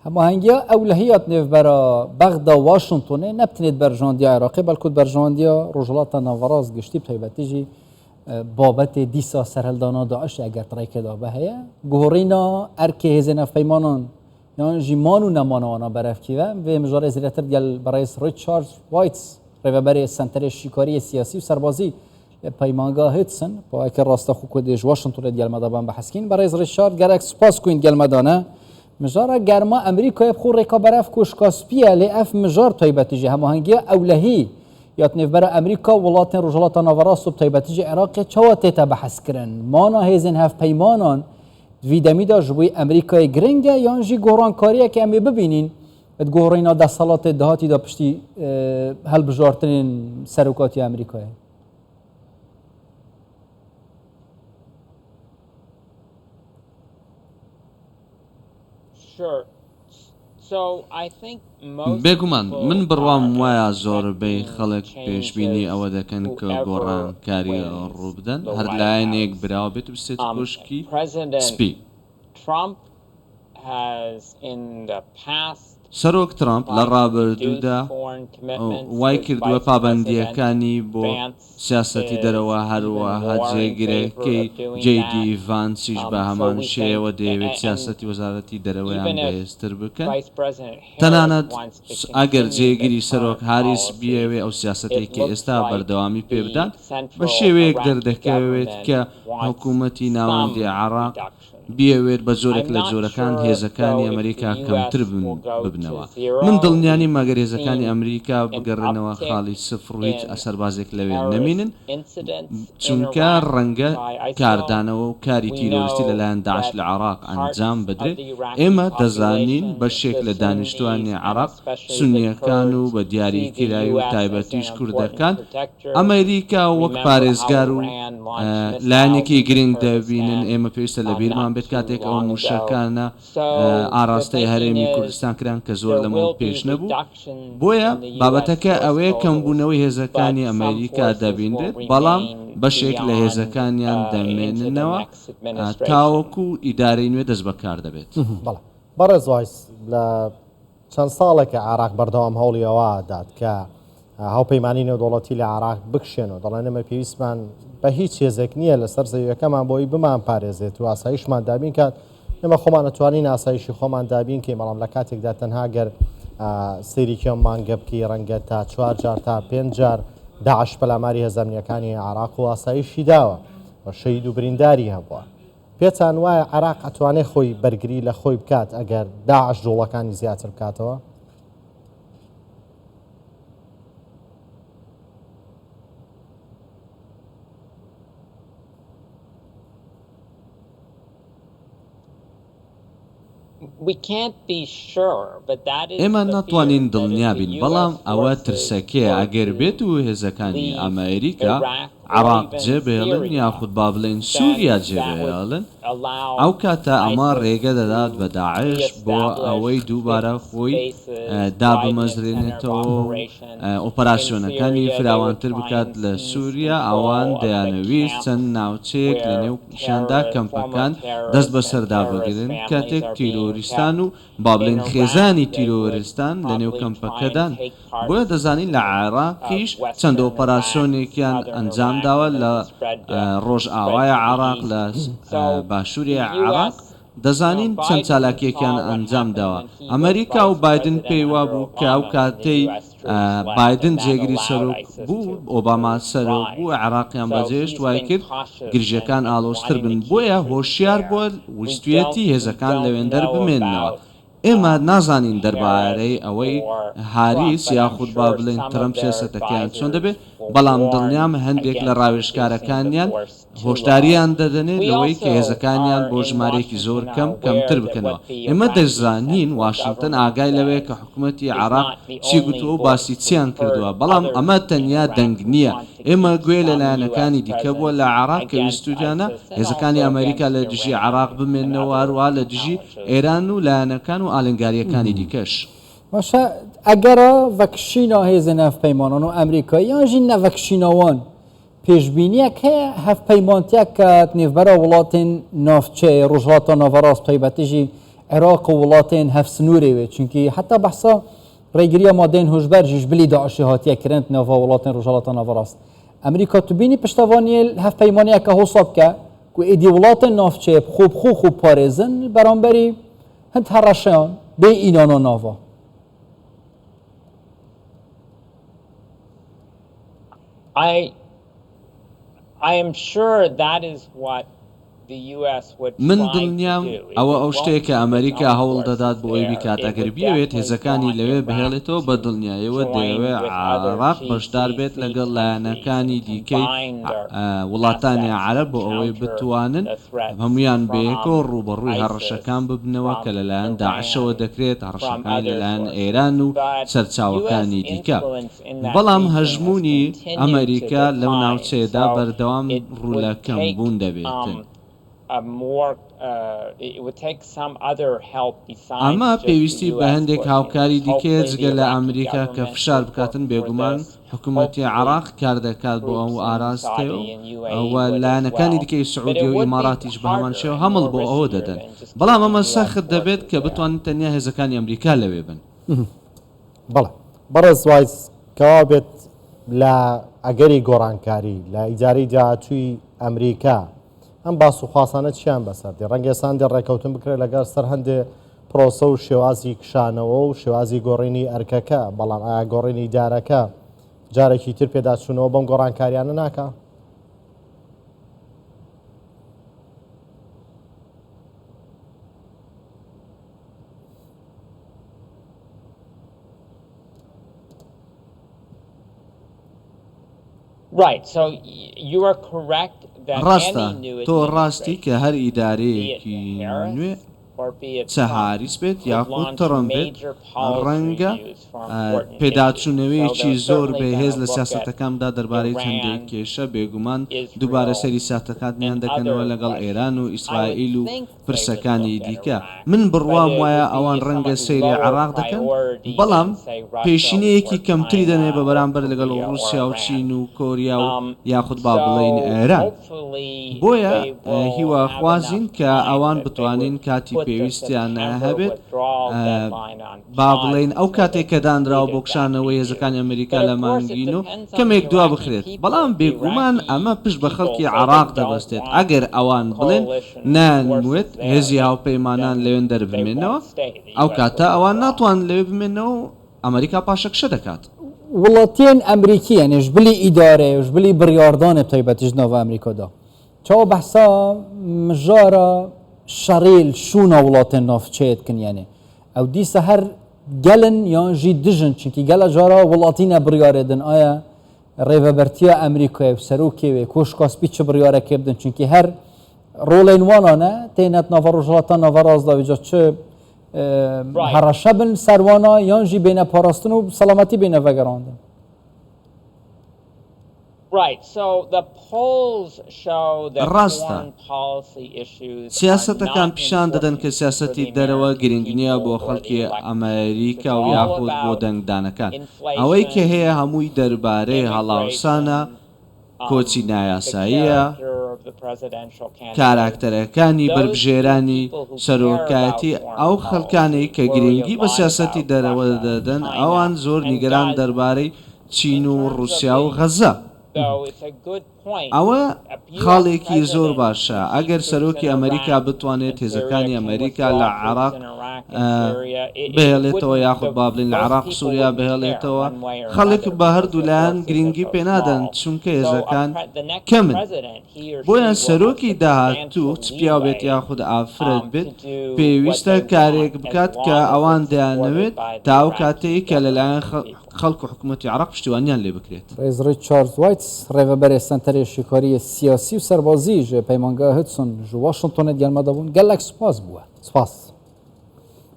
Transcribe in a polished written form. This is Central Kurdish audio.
هەماهەنگیا ئەولەهیا نێڤبەرا بەغدا و واشنتۆنێ نە بتنێت بەرژەوەندیا عێراقێ بەڵکو بەرژەوەندیا ڕۆژهەڵاتا ناڤەڕاست گشتی بتایبەتی ژی بابەتێ دیسا سەرهەلدانا داعش ئەگەر تڕێکێدا بە هەیە گۆڕینا ئەرکێ هێزێ نەفپەیمانان یان ژی مان و نەمانەوانە بەرەفکیوە vê mijarê zêdetir gel بەڕێز ڕیچارد وایتس ڕێڤەبەرێ سەنتەرێ شیکاریێ سیاسی و سەربازی پەیمانگا هێدسن پایەکە ڕاستەخۆ کو دێژ واشنتۆنێ گەل مەدەبان بەحسکین بەڕێز ڕیشارد گەرەک سوپاس کوین گەل مەدانە مژارە گەرما ئەمریکای بخو ڕێکا بەرەف کۆشکا سپیە لێ ئەف مژار تایبەتیژی هەماهەنگیە ئەولەهی یات نێڤبەرە ئەمریکا وڵاتێن ڕۆژهەڵاتا ناوەڕاست و تایبەتیژی عێراقێ چاوا تێتە بەحسکردن مانا هێزێن هەڤپەیمانان دوی دەمیدا ji بۆی ئەمریکای گرنگە یان ژی گۆڕانکاریەکە ئەمێ ببینین گۆڕینا دەسەڵاتێ داهاتیدا پشتی هەلبژارتنێن سەرۆکاتی ئەمریکایە. بێگومان، من بڕوام وایە زۆربەی خەڵک پێشبینی ئەوە دەکەن کە گۆڕانکاری ڕووبدەن، هەر لایەنێک براوە بێت و بچێتە کۆشکی سپی. سەرۆک ترەمپ لە ڕابردوودا وای کردووە پابەندییەکانی بۆ سیاسەتی دەرەوە، هەروەها جێگرەکەی جەی دی ڤانسیش بە هەمان شێوە دەیەوێت سیاسەتی وەزارەتی دەرەوەیان بەهێزتر بکەن، تەنانەت ئەگەر جێگری سەرۆک هاریس بیەوێ ئەو سیاسەتەی کە ئێستا بەردەوامی پێبدات، بە شێوەیەک دەردەکەوێت کە حکوومەتی ناوەندی عێراق بیەوێت بە جۆرێک لە جۆرەکان هێزەکانی ئەمریکا کەمتر ببنەوە. من دڵنیا نیم ئەگەر هێزەکانی ئەمریکا بگەڕێنەوە خاڵی سفر و هیچ سەربازێک لەوێ نەمینن، چونکە ڕەنگە کاردانەوە و کاری تیرۆریستی لەلایەن داعش لە عێراق ئەنجام بدرێت. ئێمە دەزانین بەشێک لە دانیشتوانی عێراق، سوننییەکان و بە دیاریکراوی و تایبەتیش کوردەکان، ئەمەریکا وەک پارێزگار و لایەنێکی گرنگ دەبینن، ئێمە پێویستە لەبیرمان بێت کاتێک ئەو مووشەکانە ئاراستەی هەرێمی کوردستان کران کە زۆر لەمەو پێش نەبوو، بۆیە بابەتەکە ئەوەیە کەمبوونەوەی هێزەکانی ئەمەریکا دەبینرێت، بەڵام بەشێک لە هێزەکانیان دەمێننەوە تاوەکو ئیدارەی نوێ دەستبەکار دەبێت. بەڕێز وایس لە چەند ساڵێکە عێراق بەردەوام هەوڵی ئەوە ئەدات کە هاوپەیمانی نێودەوڵەتی لە عێراق بکشێن و دەڵێن ئێمە پێویستمان بە هیچ هێزێک نییە لەسەر زەویەکەمان بۆی بمان پارێزێت و ئاسایشمان دابین کات ئێمە خۆمان ئەتوانین ئاسایشی خۆمان دابین کەین بەڵام لە کاتێکدا تەنها گەر سەیرێکی ئەم مانگە بکەی ڕەنگە تا چوار جار تا پێنج جار داعش پەلاماری هێزە ئەمنییەکانی عێراق و ئاسایشی داوە و شەهید و برینداری هەبووە. پێتان وایە عێراق ئەتوانێ خۆی بەرگری لە خۆی بکات ئەگەر داعش جوڵەکانی زیاتر بکاتەوە؟ ئێمە ناتوانین دڵنیا بین، بەڵام ئەوە ترسەکەیە ئەگەر بێت و هێزەکانی ئەمەریکا عێراق جێبهێڵن یاخود با بڵێین سووریا جێبهێڵن، ئەو کاتە ئەمە رێگە دەدات بە داعش بۆ ئەوەی دووبارە خۆی دابمەزرێنێتەوە و ئۆپەراسیۆنەکانی فراوانتر بکات لە سووریا، ئەوان دەیانەویست چەند ناوچەیەک لە نێو شاندا کەمپەکان دەست بەسەردا بگرن، کاتێک تیرۆریستان و با بڵێین خێزانی تیرۆریستان لە نێو کەمپەکەدان، بۆیە دەزانین لە عێراقیش چەند ئۆپەراسیۆنێکیان ئەنجامداوە لە ڕۆژئاوای عێراق، لە باشووری عێراق، دەزانین چەند چالاکییەکیان ئەنجامداوە. ئەمەریکا و بایدن پێی وابوو کە ئەو کاتەی بایدن جێگری سەرۆک بوو، ئۆباما سەرۆک بوو، عێراقیان بەجێهێشت، وایکرد گرژییەکان ئاڵۆزتر بن، بۆیە هۆشیار بووە، ویستویەتی هێزەکان لەوێندەر بمێننەوە. ئێمە نازانین دەربارەی ئەوەی هاریس یاخود با بڵێین ترەمپ سیاسەتەکەیان چۆن دەبێت، بەڵام دڵنیام هەندێک لە ڕاوێژکارەکانیان هۆشدارییان دەدەنێ لەوەی کە هێزەکانیان بۆ ژمارەیەکی زۆر کەم کەمتر بکەنەوە. ئێمە دەشزانین واشنتن ئاگای لەوەیە کە حکومەتی عێراق چی گوتووە و باسی چیان کردووە، بەڵام ئەمە تەنیا دەنگ نییە. ئێمە گوێ لە لایەنەکانی دیکە بووە لە عێراق کە ویستوویانە هێزەکانی ئەمەریکا لە دژی عێراق بمێننەوە، هەروەها لە دژی ئێران و لایەنەکان و ئالنگارییەکانی دیکەش. باشە ئەگەرا ڤەکشینا هێزێن هەڤپەیمانان و ئەمریکا یان ژی نەڤەکشینا وان پێشبینیەک هەیە هەڤپەیمانتیەک کە نێڤبەرا وڵاتێن ناڤچەێ ڕۆژهەڵاتا ناڤەڕاست تایبەتی ژی. عێراق و وڵاتێن هەڤسنوورێ وێ چونکی حەتا بەحسا ڕێگرییا مادەێن هۆشبەر ژیش بلی داعشێ هاتیە کرن ناڤا وڵاتێن ڕۆژهەڵاتا ناڤەڕاست. ئەمریکا تو بینی پشتەڤانیێ هەڤپەیمانیەکە هۆسا بکە کو ئێدی وڵاتێن ناڤچێ بخۆ بخۆ خۆ بپارێزن بەرامبەری هند هەڕەشەیان بێ ئینانا ناڤا. I I am sure that is what the US would من try to دڵنیام do. If ئەوە it ئەو شتەیە won't کە keep its ئەمەریکا own هەوڵ forces دەدات بۆ ئەوەی there, بیکات، it ئەگەر would بیەوێت definitely هێزەکانی want لەوێ Iraq بهێڵێتەوە to بە دڵنیایەوە join دەیەوێت with other عێراق بەشدار بێت GCC لەگەڵ countries لایەنەکانی and دیکەی combine their وڵاتانی assets to عەرەب بۆ ئەوەی counter بتوانن the threats هەموویان بەیەکەوە from ڕووبەڕووی ISIS, هەڕەشەکان ببنەوە from کە لەلایەن داعشەوە Iran, دەکرێت، from هەڕەشەکانی other لەلایەن sources. ئێران و But US سەرچاوەکانی دیکە. influence in that بەڵام region has هەژموونی continued to ئەمەریکا لەو decline, ناوچەیەدا so بەردەوام it ڕوو would لە take کەمبوون دەبێتن. um, a more uh, it would take some other help besides ئەمە just the پێویستی بە US هەندێک pushing هاوکاری this. دیکەیە Hopefully the جگە لە Iraqi ئەمریکا کە government فشار would work بکاتن، for بێگومان this. حکومەتی Hopefully عێراق کار دەکات بۆ ئەو groups in ئاراستەیە Saudi and UAE و would as لایەنەکانی well. دیکەی But سعودیە it و would be ئیماراتیش بە هەمان harder شێوە and هەمڵ more بۆ ئەوە riskier دەدەن، than just بەڵام keeping ئەمە US سەخت دەبێت forces کە there. بتوانن تەنیا هێزەکانی ئەمریکا لەوێ بن. بەڵێ بەڕێز وایس کەوابێت لە ئەگەری گۆڕانکاری لە ئیدارەی داهاتووی ئەمریکا ئەم باس و خواسانە چیان بەسەر دێ؟ ڕەنگە ئێستا هەندێ ڕێکەوتن بکرێت لەگەڵ سەر هەندێ پرۆسە و شێوازی کشانەوە و شێوازی گۆڕینی ئەرکەکە، بەڵام ئایا گۆڕینی ئیدارەکە جارێکی تر پێداچوونەوە بەم گۆڕانکاریانە ناکا؟ ڕاستە، تۆ ڕاستی کە هەر ئیدارەیەکی نوێ، چ هاریس بێت یاخود تڕەمپ بێت، ڕەنگە پێداچوونەوەیەکی زۆر بەهێز لە سیاسەتەکان بدات دەربارەی هەندێک کێشە، بێگومان دووبارە سەیری سیاسەتەکانیان دەکەنەوە لەگەڵ ئێران و ئیسرائیل و پرسەکانی دیکە. من بڕوام وایە ئەوان ڕەنگە سەیری عێراق دەکەن، بەڵام پێشینەیەکی کەمتری دەنێ بە بەرامبەر لەگەڵ ڕووسیا و چین و کۆریا و یاخود با بڵێین ئێران. بۆیە هیواخوازین کە ئەوان بتوانین کاتی پێویستیان هەبێت با بڵێین ئەو کاتەی کە دانراوە بۆ کشانەوەی هێزەکانی ئەمریکا لە مانگی نۆ کەمێک دوا بخرێت، بەڵام بێگومان ئەمە پشت بە خەڵکی عێراق دەبەستێت، ئەگەر ئەوان بڵێن نایانموێت هێزی هاوپەیمانان لەوێن دەربمێنەوە، ئەو کاتە ئەوان ناتوانن لەوێ بمێنەوە و ئەمریکا پاشەکشە دەکات. وڵاتیێن ئەمریکی یانێ ژبلی ئیدارەێ و ژبلی بڕیاردانێ تایبەت ژ ناڤ ئەمریکا دا چاوە بەحسا مژارا شەڕێل شوونا وڵاتێن ناڤچەیێ دکن یانێ ئەو دیسە هەر گەلن یان ژی دژن چونکی گەلە جارا وڵاتینە بڕیارێ دن ئایا ڕێڤەبەرتیا ئەمریکایێ و سەرۆکێ وێ کۆشکا سپی چ بڕیارەکێ بدن چونکی هەر ڕۆڵێن وانانە تێنەت ناڤە ڕۆژهەڵاتا ناڤەڕاست دا ویجا چ هەڕەشە بن سەروانا یان ژی بێنە پاراستن و سەلامەتی بێنە ڤەگەڕاندن. ڕاستە، سیاسەتەکان پیشان دەدەن کە سیاسەتی دەرەوە گرنگ نییە بۆ خەڵکی ئەمەریکا و یاخود بۆ دەنگدانەکان. ئەوەی کە هەیە هەمووی دەربارەی هەڵاوسانە، کۆچی نایاساییە، کاراکتەرەکانی بەربژێرانی سەرۆکایەتی، ئەو خەڵکانەی کە گرنگی بە سیاسەتی دەرەوە دەدەن، ئەوان زۆر نیگەران دەربارەی چین و ڕوسیا و غەزە. ئەوە خاڵێکی زۆر باشە، ئەگەر سەرۆکی ئەمەریکا بتوانێت هێزەکانی ئەمەریکا لە عێراق بهێڵێتەوە یاخود با بڵێین لە عێراق و سوریا بهێڵێتەوە، خەڵک بە هەردوولایان گرنگی پێنادەن چونکە هێزەکان کەمن. بۆیە سەرۆکی داهاتوو چ پیاو بێت یاخود ئافرەت بێت پێویستە کارێک بکات کە ئەوان دەیانەوێت تا ئەو کاتەی کە لەلایەن خەڵک و حکومەتی عێراق پشتیوانیان لێ بکرێت. ڕێز ڕیچارد وایتس، ڕێڤەبەرێ سەنتەرێ شیکاریێ سیاسی و سەربازی ژ پەیمانگا هدسۆن ژ واشنتۆنێ دیالمە دابوون، گەلەک سپاس بووە. سپاس.